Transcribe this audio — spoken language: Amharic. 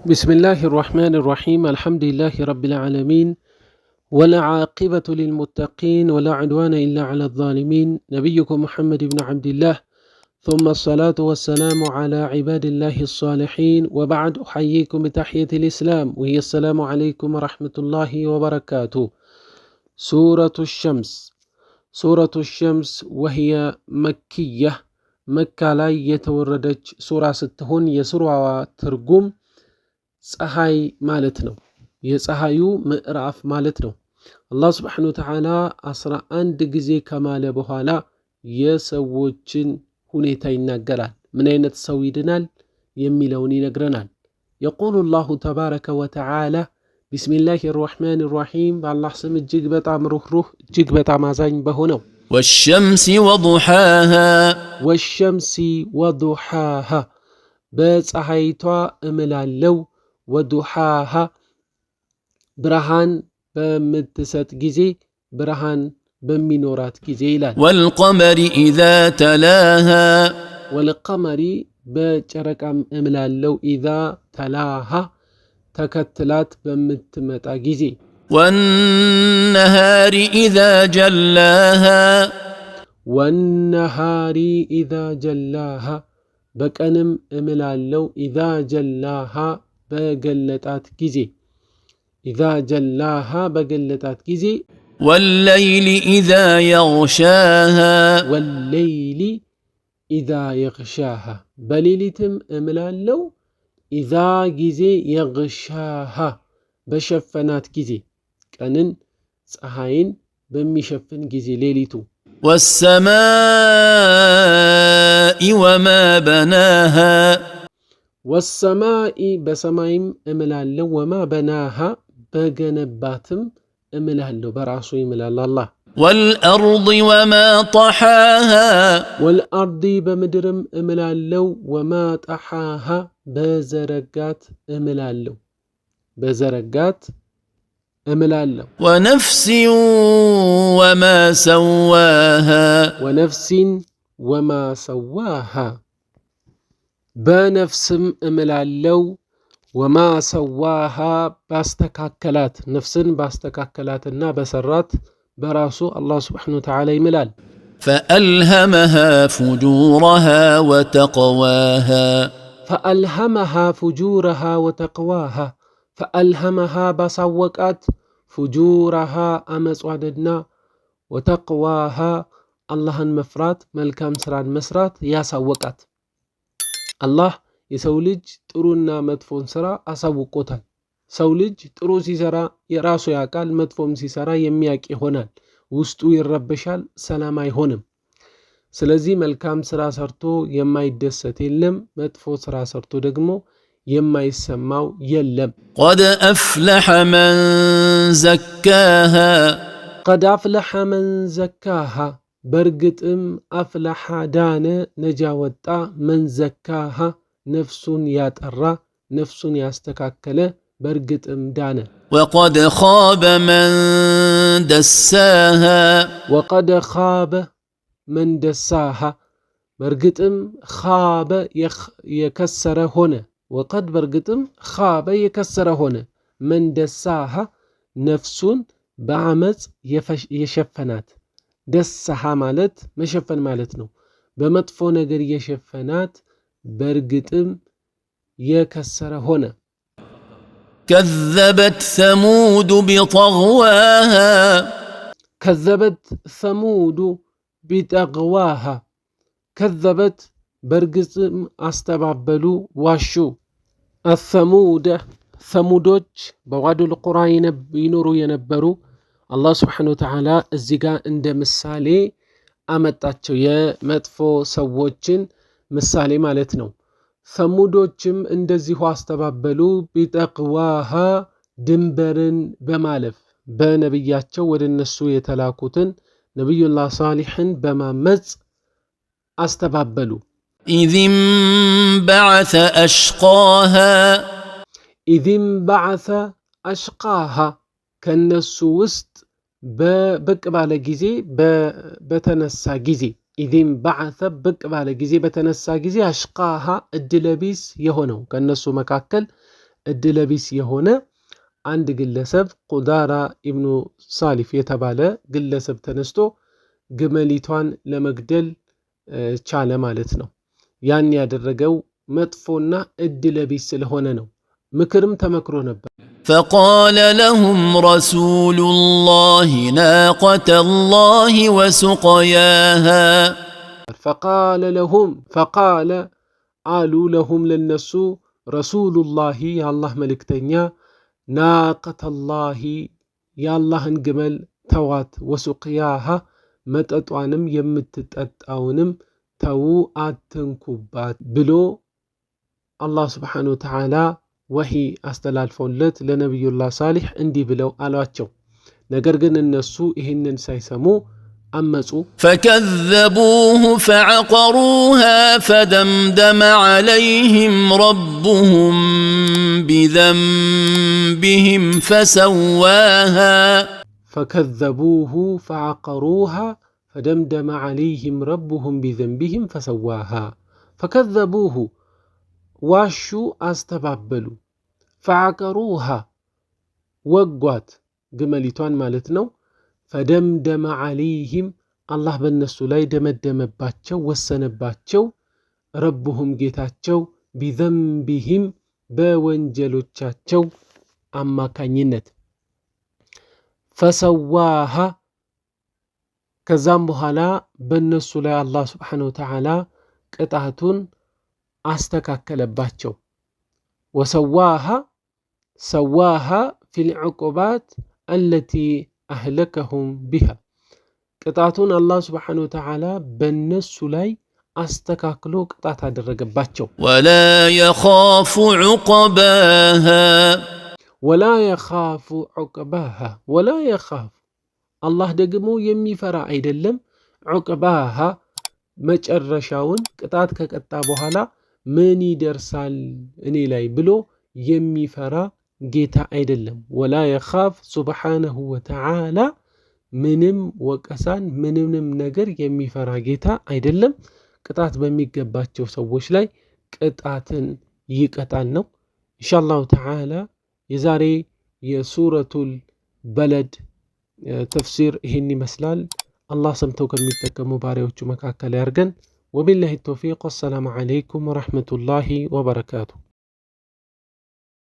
بسم الله الرحمن الرحيم، الحمد لله رب العالمين، والعاقبة للمتقين، ولا عدوان إلا على الظالمين. نبيكم محمد بن عبد الله، ثم الصلاة والسلام على عباد الله الصالحين، وبعد، أحييكم بتحية الإسلام، وهي السلام عليكم ورحمة الله وبركاته. سورة الشمس. سورة الشمس وهي مكية، መካ ላይ የተወረደች ሱራ ስትሆን የሱራዋ ትርጉም ፀሐይ ማለት ነው። የፀሐዩ ምዕራፍ ማለት ነው። አላህ ስብሓነሁ ወተዓላ 11 ጊዜ ከማለ በኋላ የሰዎችን ሁኔታ ይናገራል። ምን አይነት ሰው ይድናል የሚለውን ይነግረናል። የቁሉ ላሁ ተባረከ ወተዓላ ቢስሚላሂ ራሕማን ራሒም፣ በአላህ ስም እጅግ በጣም ሩህሩህ እጅግ በጣም አዛኝ በሆነው። والشمس وضحاها። والشمس وضحاها፣ በፀሐይቷ እምላለው፣ وضحاها ብርሃን በምትሰጥ ጊዜ፣ ብርሃን በሚኖራት ጊዜ ይላል። والقمر إذا تلاها። والقمر በጨረቃም እምላለው፣ إذا تلاها ተከትላት በምትመጣ ጊዜ። والنهار إذا جلاها። والنهار إذا جلاها በቀንም እምላለው፣ إذا جلاها በገለጣት ጊዜ፣ إذا جلاها በገለጣት ጊዜ። والليل إذا يغشاها። والليل إذا يغشاها በሌሊትም እምላለው፣ إذا ጊዜ፣ يغشاها በሸፈናት ጊዜ፣ ቀንን ፀሐይን በሚሸፍን ጊዜ ሌሊቱ። والسماء وما بناها። والسماء በሰማይም እምላለው፣ وما بناها በገነባትም እምላለሁ። በራሱ ይምላል አላህ። والأرض وما طحاها። والأرض በምድርም እምላለው፣ وما طحاها በዘረጋት እምላለሁ፣ በዘረጋት እምላለሁ። ونفس وما سواها። ونفس وما سواها በነፍስም እምላለው፣ وما سواها ባስተካከላት፣ ነፍስን ባስተካከላትና በሰራት በራሱ አላህ ስብሓነሁ ወተዓላ ይምላል። فألهمها فجورها وتقواها። فألهمها فجورها وتقواها، فألهمها ባሳወቃት፣ فجورها አመጿንና፣ وتقواها አላህን መፍራት መልካም ስራን መስራት ያሳወቃት። አላህ የሰው ልጅ ጥሩና መጥፎን ስራ አሳውቆታል። ሰው ልጅ ጥሩ ሲሰራ የራሱ ያውቃል፣ መጥፎም ሲሰራ የሚያውቅ ይሆናል። ውስጡ ይረበሻል፣ ሰላም አይሆንም። ስለዚህ መልካም ስራ ሰርቶ የማይደሰት የለም፣ መጥፎ ስራ ሰርቶ ደግሞ የማይሰማው የለም። قد أفلح من زكاها። قد أفلح من زكاها በእርግጥም أفلح ዳነ፣ ነጃ ወጣ፣ من زكاها ነፍሱን ያጠራ፣ ነፍሱን ያስተካከለ በእርግጥም ዳነ። وقد خاب من دساها። وقد خاب من دساها በእርግጥም خاب የከሰረ ሆነ። وقد በእርግጥም خاب የከሰረ ሆነ፣ من دساها ነፍሱን በአመፅ የሸፈናት። دساها ማለት መሸፈን ማለት ነው። በመጥፎ ነገር የሸፈናት በእርግጥም የከሰረ ሆነ። كذبت ثمود بطغواها። كذبت ثمود بطغواها، كذبت በእርግጥም አስተባበሉ፣ ዋሹ። الثمود ሰሙዶች በዋዱል ቁራ ይኖሩ የነበሩ አላህ ስብሓነ ወተዓላ እዚህ ጋር እንደ ምሳሌ አመጣቸው። የመጥፎ ሰዎችን ምሳሌ ማለት ነው። ሰሙዶችም እንደዚሁ አስተባበሉ። بطغواها ድንበርን በማለፍ በነቢያቸው ወደ እነሱ የተላኩትን ነቢዩላህ ሳሊሕን በማመፅ አስተባበሉ። إذ انبعث أشقاها። إذ انبعث أشقاها ከነሱ ውስጥ ብቅ ባለ ጊዜ፣ በተነሳ ጊዜ። إذ انبعث ብቅ ባለ ጊዜ፣ በተነሳ ጊዜ፣ أشقاها እድለቢስ የሆነው ከእነሱ መካከል እድለቢስ የሆነ አንድ ግለሰብ ቁዳራ ኢብኑ ሳሊፍ የተባለ ግለሰብ ተነስቶ ግመሊቷን ለመግደል ቻለ ማለት ነው። ያን ያደረገው መጥፎና እድለቢስ ስለሆነ ነው። ምክርም ተመክሮ ነበር። فقال لهم رسول الله ناقة الله وسقياها። فقال لهم فقال አሉ لهم ለነሱ رسول الله የአላህ መልእክተኛ ناقة الله የአላህን ግመል ተዋት፣ وسقياها መጠጧንም የምትጠጣውንም ተዉ አትንኩባት ብሎ አላህ سبحانه وتعالى ወሂ አስተላልፈውለት ለነቢዩላህ ሳሊሕ እንዲህ ብለው አሏቸው። ነገር ግን እነሱ ይህንን ሳይሰሙ አመፁ። فكذبوه فعقروها فدمدم عليهم ربهم بذنبهم فسواها። فكذبوه فعقروها فدمدم عليهم ربهم بذنبهم فسواها። فكذبوه ዋሹ፣ አስተባበሉ። فعقروها ወጓት፣ ግመሊቷን ማለት ነው። فدمدم عليهم አላህ በእነሱ ላይ ደመደመባቸው፣ ወሰነባቸው። ربهم ጌታቸው بذنبهم በወንጀሎቻቸው አማካኝነት فسواها ከዛም በኋላ በእነሱ ላይ አላህ سبحانه وتعالى ቅጣቱን አስተካከለባቸው። وسواها سواها في العقوبات التي أهلكهم بها ቅጣቱን አላህ سبحانه وتعالى በእነሱ ላይ አስተካክሎ ቅጣት አደረገባቸው። ولا يخاف عقباها። ولا يخاف عقباها ولا يخاف አላህ ደግሞ የሚፈራ አይደለም። عقباها መጨረሻውን ቅጣት ከቀጣ በኋላ ምን ይደርሳል እኔ ላይ ብሎ የሚፈራ ጌታ አይደለም። ወላ የኻፍ ሱብሓነሁ ወተዓላ ምንም ወቀሳን ምንምንም ነገር የሚፈራ ጌታ አይደለም። ቅጣት በሚገባቸው ሰዎች ላይ ቅጣትን ይቀጣል ነው። ኢንሻአላሁ ተዓላ የዛሬ የሱረቱል በለድ ተፍሲር ይህን ይመስላል። አላህ ሰምተው ከሚጠቀሙ ባሪያዎቹ መካከል ያርገን። ወቢላሂ ተውፊቅ። ወሰላሙ ዓለይኩም ወረሕመቱላሂ ወበረካቱ።